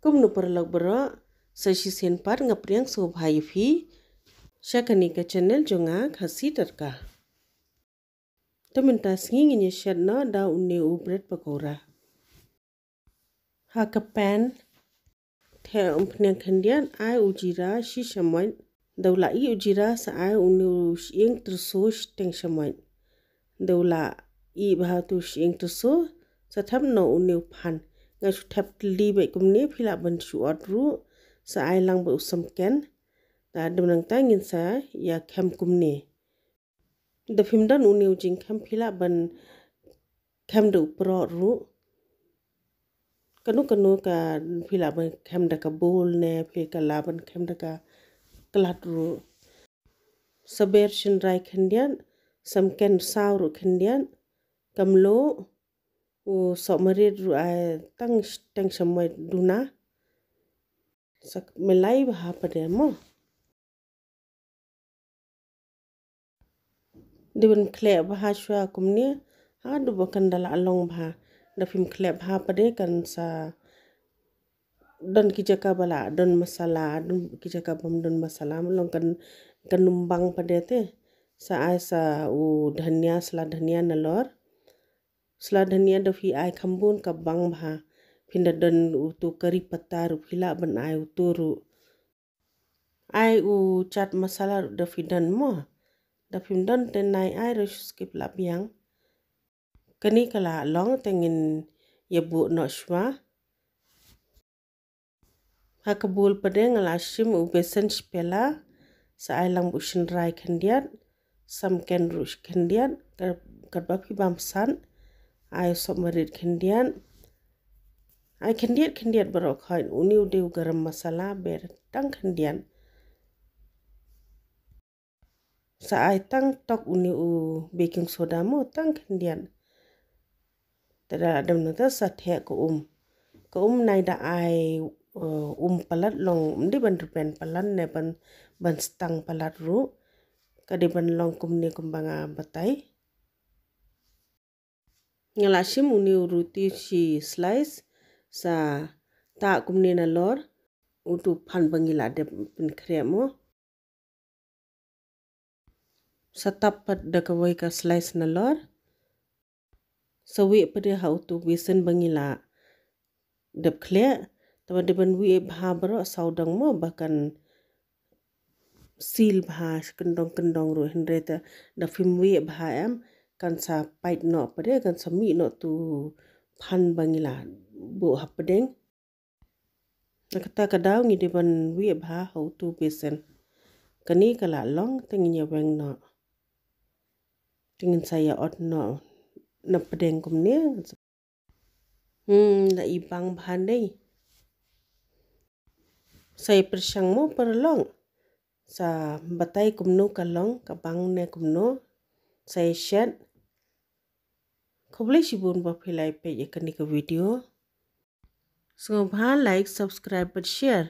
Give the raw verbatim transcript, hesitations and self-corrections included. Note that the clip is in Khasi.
Kumno paralok baroh, sa shisien pat nga pdiang sngewbha ïa phi sha kane ka channel jong nga, Khasi Tadka. Te mynta sngi ngin ïa shet noh da une u bred pakora. Ha ka pan, theh umphniang khyndiat, ai u jira shi shamoit. Da u la ih u jira sa ai une u shyieng tyrso shiteng shamoit. Da u la ih bha utu u shyieng tyrso, sa thep noh une u phan. Nga shu thep tylli beit kumne, phi lah ban shu ot ruh, sa ai lang beit u samken. Da dep nangta ngin sa ïa khem kumne. Da phim don une u jingkhem phi lah ban khem da u proh ruh. Kano kano ka phi lah ban khem da ka bowl ne phi ka lah ban khem da ka klat ruh. Sa ber shynrai khyndiat, samken saw ruh khyndiat, ka mluh, u sohmarit ruh ai tang shiteng shamoit duna. Sa milai bha pat de mo. Dei ban khleh bha shuwa kumne, haduh ba kan da la long bha. Da phim khleh bha pat de kan sa don ki jaka ba la don masala, don ki jaka bym don masala, long kan, kan ym bang pat de te. Sa ai sa u dhania, sla dhania nalor. Sla dhania da phi ai kham bun ka bang bha. Phin da don utu kari patta ruh phi lah ban ai utu ruh. Ai u chaat masala ruh da phi don mo. Da phim don te nai ai ruh shu skip lah biang. Kane ka la long te ngin ïa buh noh shuwa. Ha ka bowl pat de nga la shim u besan shi pela, sa ai lang u shynrai khyndiat, samken ruh shi khyndiat, ka, katba phi bam san, ai u sohmarit khyndiat. Ai khyndiat khyndiat baroh khoit, une u dei u garam masala, ber tang khyndiat. Sa ai tang tok une u baking soda mo tang khyndiat. Te da la dep nangta sa theh ka um. Ka um nai da ai, eh, um palat long, ym dei ban rben palat ne ban, ban stang palat ruh. Ka dei ban long kumne kumba nga batai. Nga la shim une u ruti shi slice, sa tah kumne nalor, utu phan ba ngi la dep pynkhreh mo. Sa tap pat da kawei ka slice nalor. Sa wieh pat de ha utu besan ba ngi la dep khleh, tangba dei ban wieh bha baroh sawdong mo ba kan seal bha shi kyndong kyndong ruh, hynrei te da phim wieh bha em kan sa pait noh pat de, kan sa mih noh tu phan ba ngi la buh hapdeng. Na kata ka daw ngi dei ban wieh bha ha utu besan. Kane ka la long te ngin ïa weng noh. Te ngin sa ïa ot noh na pdeng kumne. Hmm, la i bang bha ne. Sa ïa pyrshang mo paralok. Sa batai kumno ka long, ka bang ne kumno. Sa ïa shet. Khublei shibun ba phi la ïa peit ïa kane ka video. Sngewbha like, subscribe bad share.